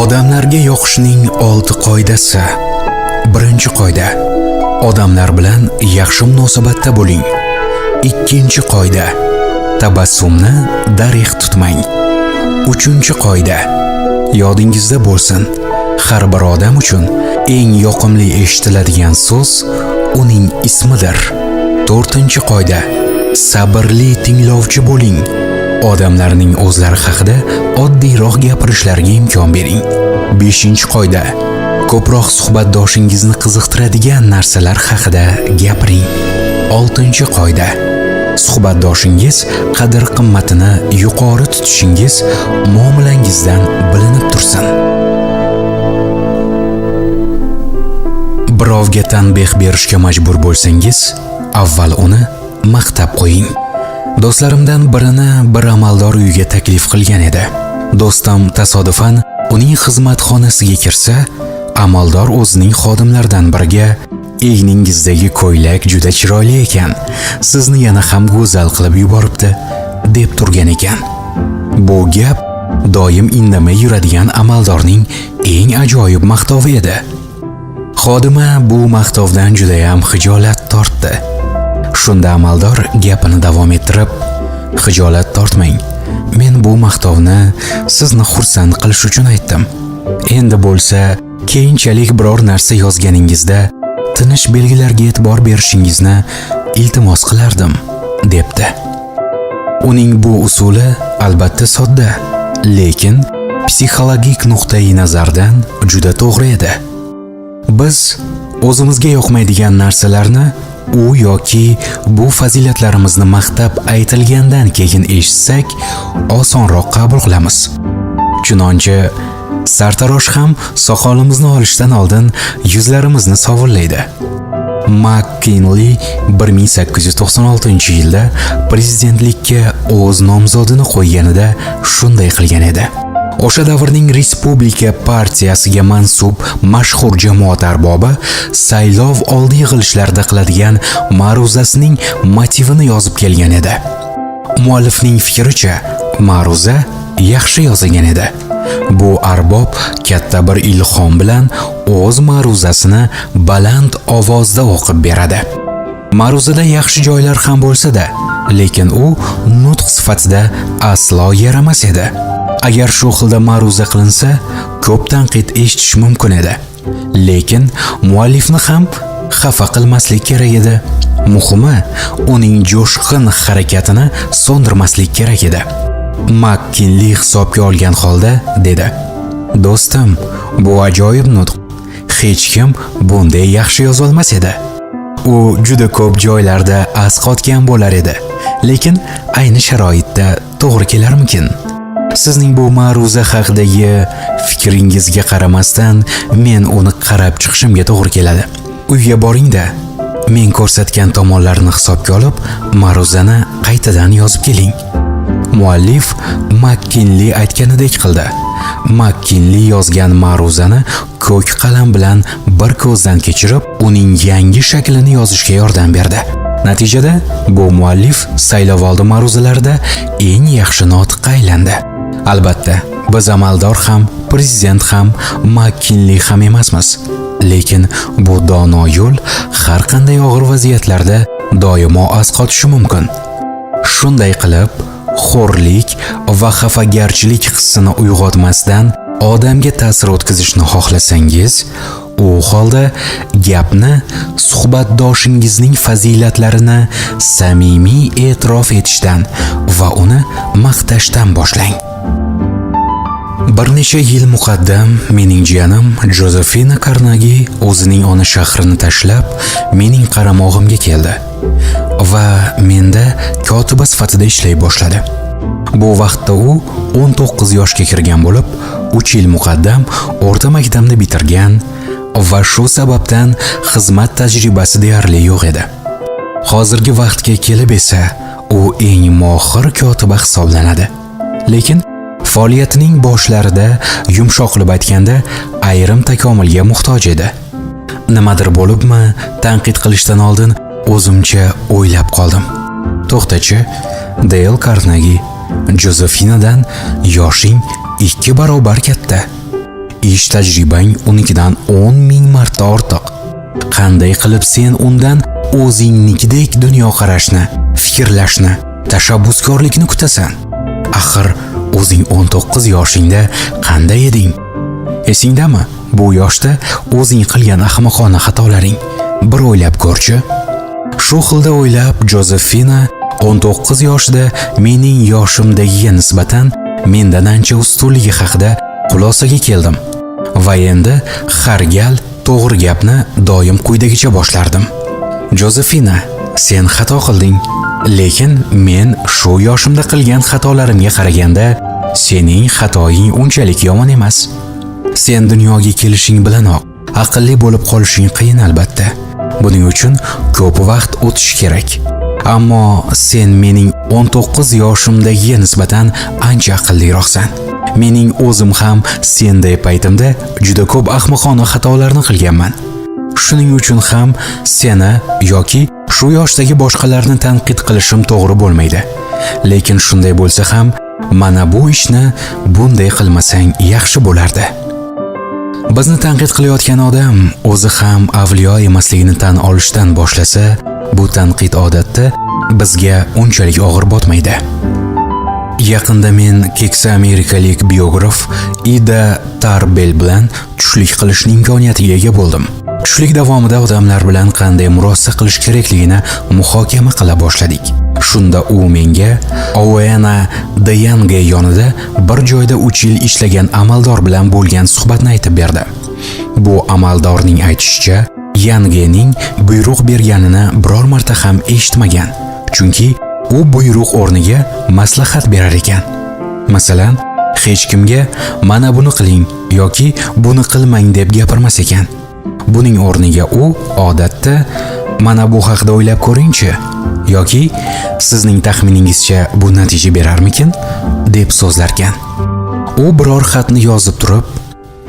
Odamlarga yoqishning 6 qoidasi. Birinchi qoida: odamlar bilan yaxshi munosabatda bo'ling. Ikkinchi qoida: tabassumni darig' tutmang. Uchinchi qoida: yodingizda bo'lsin, har bir odam uchun eng yoqimli eshitiladigan so'z uning ismidir. To'rtinchi qoida: sabrli tinglovchi bo'ling. Odamlarning o'zlari haqida oddiyroq gapirishlariga imkon bering. Beshinchi qoida: ko'proq suhbatdoshingizni qiziqtiradigan narsalar haqida gapiring. Oltinchi qoida: suhbatdoshingiz qadr-qimmatini yuqori tutishingiz muomalangizdan bilinib tursin. Birovga tanbeh berishga majbur bo'lsangiz, avval uni maqtab qo'ying. Do'stlarimdan birini bir amaldor uyiga taklif qilgan edi. Do'stim tasodifan uning xizmatxonasiga kirsa, amaldor o'zining xodimlaridan biriga: "Egningizdagi ko'ylak juda chiroyli ekan, sizni yana ham go'zal qilib yuboribdi", deb turgan ekan. Bu gap doim indamay yuradigan amaldorning eng ajoyib maqtovi edi. Xodima bu maqtovdan juda ham xijolat tortdi. Shunda amaldor gapini davom ettirib: "Xijolat tortmang. Men bu maqtovni sizni xursand qilish uchun aytdim. Endi bo'lsa, keyinchalik biror narsa yozganingizda tinish belgilarga e'tibor berishingizni iltimos qilardim", debdi. Uning bu usuli albatta sodda, lekin psixologik nuqtai nazardan juda to'g'ri edi. Biz o'zimizga yoqmaydigan narsalarni u yoki bu fazilatlarimizni maqtab aytilgandan keyin eshitsak, osonroq qabul qilamiz. Chunonchi, sartarosh ham soqolimizni olishdan oldin yuzlarimizni sovunlaydi. McKinley 1896-yilda prezidentlikka o'z nomzodini qo'yganida shunday qilgan edi. O'sha davrning Respublika partiyasiga mansub mashhur jamoat arbobi saylov oldi yig'ilishlarda qiladigan ma'ruzasining motivini yozib kelgan edi. Muallifning fikricha, ma'ruza yaxshi yozilgan edi. Bu arbob katta bir ilhom bilan o'z ma'ruzasini baland ovozda o'qib beradi. Ma'ruzada yaxshi joylar ham bo'lsa-da, lekin u nutq sifatida aslo yaramas edi. Agar shu xilda ma'ruza qilinsa, ko'p tanqid eshitish mumkin edi. Lekin muallifni ham xafa qilmaslik kerak edi. Muhimi, uning jo'shqin harakatini so'ndirmaslik kerak edi. McKinley hisobga olgan holda dedi: "Do'stim, bu ajoyib nutq. Hech kim bunday yaxshi yozolmas edi. U juda ko'p joylarda asqotgan bo'lar edi, lekin ayni sharoitda to'g'ri kelarmikin? Sizning bu ma'ruza haqidagi fikringizga qaramasdan, men uni qarab chiqishimga to'g'ri keladi. Uyga boring-da, men ko'rsatgan tomonlarni hisobga olib, ma'ruzani qaytadan yozib keling." Muallif McKinley aytganidek qildi. McKinley yozgan ma'ruzani ko'k qalam bilan bir ko'zdan kechirib, uning yangi shaklini yozishga yordam berdi. Natijada bu muallif saylovoldi ma'ruzalarida eng yaxshi notiqqa aylandi. Albatta, biz amaldor ham, prezident ham, McKinley ham emasmiz. Lekin bu dono yo'l har qanday og'ir vaziyatlarda doimo asqotishi mumkin. Shunday qilib, xo'rlik va xafagarchilik hissini uyg'otmasdan odamga ta'sir o'tkazishni xohlasangiz, u holda gapni suhbatdoshingizning fazilatlarini samimiy e'tirof etishdan va uni maqtashdan boshlang. Bir necha yil muqaddam mening jiyanim Jozefina Karnagi o'zining ona shahrini tashlab, mening qaramog'imga keldi va menda kotiba sifatida ishlay boshladi. Bu vaqtda u 19 yoshga kirgan bo'lib, 3 yil muqaddam o'rta maktabni bitirgan va shu sababdan xizmat tajribasi deyarli yo'q edi. Hozirgi vaqtga kelib esa u eng mohir kotiba hisoblanadi. Lekin faoliyatining boshlarida, yumshoq qilib aytganda, ayrim takomilga muhtoj edi. Nimadir bo'libmi, tanqid qilishdan oldin o'zimcha o'ylab qoldim. To'xtachi, Deyl Karnagi Jozefinadan yoshing 2 barobar katta. Ish tajribang unikidan 10 ming marta ortiq. Qanday qilib sen undan o'zingnikidek dunyoqarashni, fikrlashni, tashabbuskorlikni kutasan? Axir o'zing 19 yoshingda qanday eding? Esingdami? Bu yoshda o'zing qilgan ahmoqona xatolaring. Bir o'ylab ko'rchi. Shu xilda o'ylab Jozefina 19 yoshida mening yoshimdagiga nisbatan mendan ancha ustunligi haqida xulosaga keldim. Va endi har gal to'g'ri gapni doim quyidagicha boshlardim. Jozefina, sen xato qilding, lekin men shu yoshimda qilgan xatolarimga qaraganda sening xatoying unchalik yomon emas. Sen dunyoga kelishing bilanoq aqlli bo'lib qolishing qiyin albatta. Buning uchun ko'p vaqt o'tishi kerak. Ammo sen mening 19 yoshimdagiga nisbatan ancha aqlliroqsan. Mening o'zim ham senday paytimda juda ko'p ahmoqona xatolarni qilganman. Shuning uchun ham seni yoki shu yoshdagi boshqalarni tanqid qilishim to'g'ri bo'lmaydi. Lekin shunday bo'lsa ham mana bu ishni bunday qilmasang yaxshi bo'lardi. Bizni tanqid qilayotgan odam o'zi ham avliyo emasligini tan olishdan boshlasa, bu tanqid odatda bizga unchalik og'ir botmaydi. Yaqinda men keksa amerikalik biograf Ida Tarbel bilan tushlik qilishning imkoniyatiga ega bo'ldim. Tushlik davomida odamlar bilan qanday murosa qilish kerakligini muhokama qila boshladik. Shunda u menga Ouena Deyange yonida bir joyda 3 yil ishlagan amaldor bilan bo'lgan suhbatni aytib berdi. Bu amaldorning aytishicha, Yangening buyruq berganini biror marta ham eshitmagan, chunki u buyruq o'rniga maslahat berar ekan. Masalan, hech kimga mana buni qiling yoki buni qilmang deb gapirmas ekan. Buning o'rniga u odatda mana bu haqida o'ylab ko'ringchi yoki sizning taxminingizcha bu natija berarmikin deb so'zlarkan. U biror xatni yozib turib,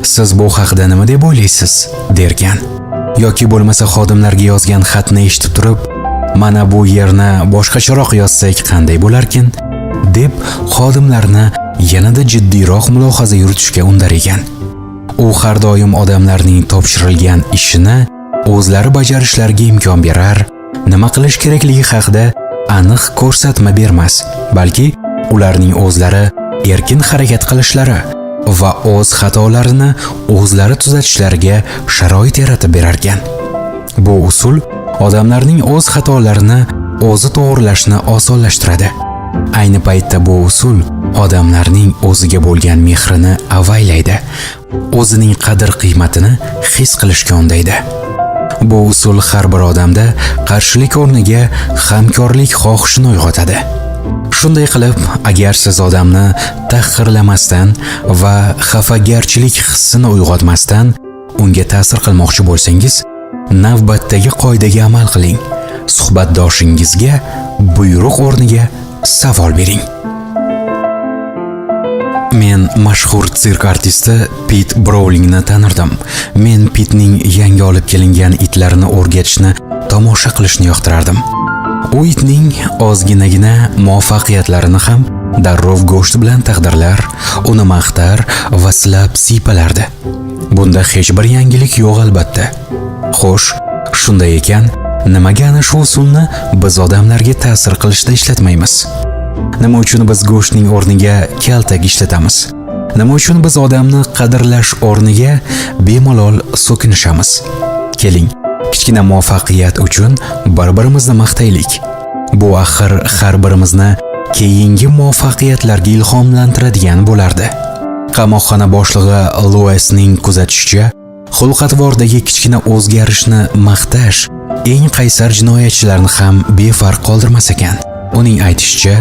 siz bu haqida nima deb o'ylaysiz derkan. Yoki bo'lmasa xodimlarga yozgan xatni eshitib turib, mana bu yerni boshqacharoq yozsak qanday bo'larkin deb xodimlarni yanada jiddiyroq mulohaza yuritishga undar ekan. U har doim odamlarning topshirilgan ishini o'zlari bajarishlariga imkon berar, nima qilish kerakligi haqida aniq ko'rsatma bermas, balki ularning o'zlari erkin harakat qilishlari va o'z xatolarini o'zlari tuzatishlariga sharoit yaratib berarkan. Bu usul odamlarning o'z xatolarini o'zi to'g'rilashni osonlashtiradi. Ayni paytda bu usul odamlarning o'ziga bo'lgan mehrini avaylaydi, o'zining qadr-qiymatini his qilishga undaydi. Bu usul har bir odamda qarshilik o'rniga hamkorlik xohishini uyg'otadi. Shunday qilib, agar siz odamni tahqirlamasdan va xafagarchilik hissini uyg'otmasdan unga ta'sir qilmoqchi bo'lsangiz, navbatdagi qoidaga amal qiling. Suhbatdoshingizga buyruq o'rniga savol bering. Men mashhur sirk artisti Pit Broulingni tanirdim. Men Pitning yangi olib kelingan itlarini o'rgatishni tomosha qilishni yoqtirardim. U itning ozginagina muvaffaqiyatlarini ham darrov go'sht bilan taqdirlar, uni maqtar va silab siypalardi. Bunda hech bir yangilik yo'q albatta. Xo'sh, shunday ekan, nimaga ana shu usulni biz odamlarga ta'sir qilishda ishlatmaymiz? Nima uchun biz go'shtning o'rniga kaltak ishlatamiz? Nima uchun biz odamni qadrlash o'rniga bemalol so'kinishamiz? Keling, kichkina muvaffaqiyat uchun bir-birimizni maqtaylik. Bu axir har birimizni keyingi muvaffaqiyatlarga ilhomlantiradigan bo'lardi. Qamoqxona boshlig'i Luesning kuzatishicha, xulq-atvordagi kichkina o'zgarishni maqtash eng qaysar jinoyatchilarni ham befarq qoldirmas ekan. Uning aytishicha,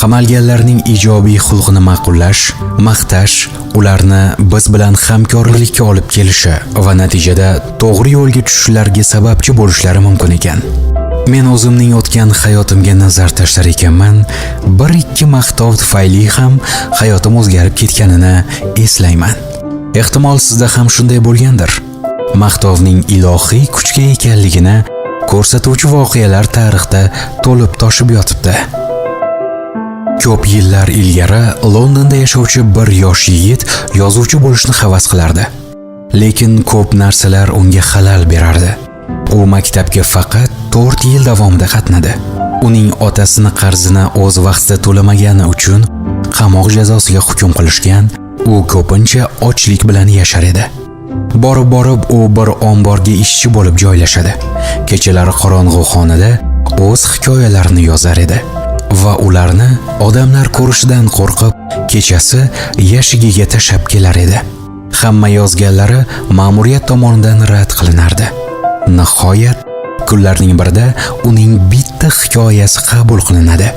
qamalganlarning ijobiy xulqini ma'qullash, maqtash ularni biz bilan hamkorlikka olib kelishi va natijada to'g'ri yo'lga tushishlariga sababchi bo'lishlari mumkin ekan. Men o'zimning o'tgan hayotimga nazar tashlar ekanman, bir ikki maqtov tufayli ham hayotim o'zgarib ketganini eslayman. Ehtimol sizda ham shunday bo'lgandir. Maqtovning ilohiy kuchga ekanligini ko'rsatuvchi voqealar tarixda to'lib toshib yotibdi. Ko'p yillar ilgari Londonda yashovchi bir yosh yigit yozuvchi bo'lishni havas qilardi. Lekin ko'p narsalar unga xalal berardi. U maktabga faqat 4 yil davomida qatnadi. Uning otasini qarzini o'z vaqtida to'lamagani uchun qamoq jazosiga hukm qilishgan. U ko'pincha ochlik bilan yashar edi. Borib-borib u bir omborga ishchi bo'lib joylashadi. Kechalari qorong'u xonada o'z hikoyalarini yozar edi va ularni odamlar ko'rishidan qo'rqib, kechasi yashigiga tashlab kelar edi. Hamma yozganlari ma'muriyat tomonidan rad qilinardi. Nihoyat kunlarning birida uning bitta hikoyasi qabul qilinadi.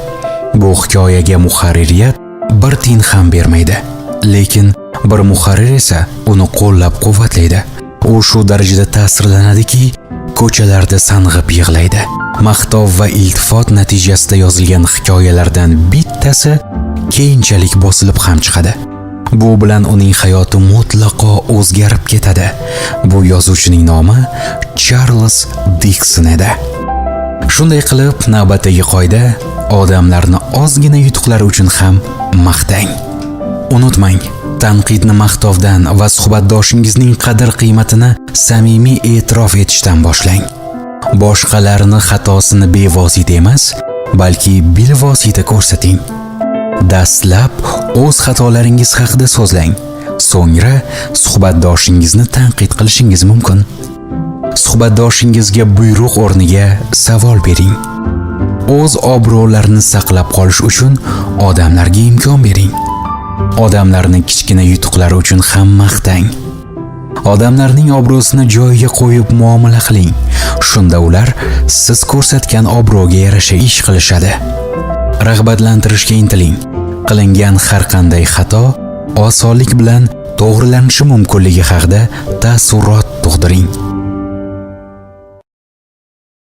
Bu hikoyaga muharririyat bir tiyin ham bermaydi. Lekin bir muharrir esa uni qo'llab-quvvatlaydi. U shu darajada ta'sirlanadiki, ko'chalarda sang'ib yig'laydi. Maqtov va iltifot natijasida yozilgan hikoyalardan bittasi keyinchalik bosilib ham chiqadi. Bu bilan uning hayoti mutlaqo o'zgarib ketadi. Bu yozuvchining nomi Charles Dikson edi. Shunday qilib, navbatdagi qoida: odamlarni ozgina yutuqlari uchun ham maqtang. Unutmang, tanqidni maqtovdan va suhbatdoshingizning qadr-qiymatini samimiy e'tirof etishdan boshlang. Boshqalarni xatosini bevosita emas, balki bilvosita ko'rsating. Dastlab o'z xatolaringiz haqida so'zlang, so'ngra suhbatdoshingizni tanqid qilishingiz mumkin. Suhbatdoshingizga buyruq o'rniga savol bering. O'z obro'larini saqlab qolish uchun odamlarga imkon bering. Odamlarni kichkina yutuqlari uchun ham maqtang. Odamlarning obro'sini joyiga qo'yib muomala qiling. Shunda ular siz ko'rsatgan obro'ga yarasha ish qilishadi. Rag'batlantirishga intiling. Qilingan har qanday xato osonlik bilan to'g'rilanishi mumkinligi haqida taassurot tug'diring.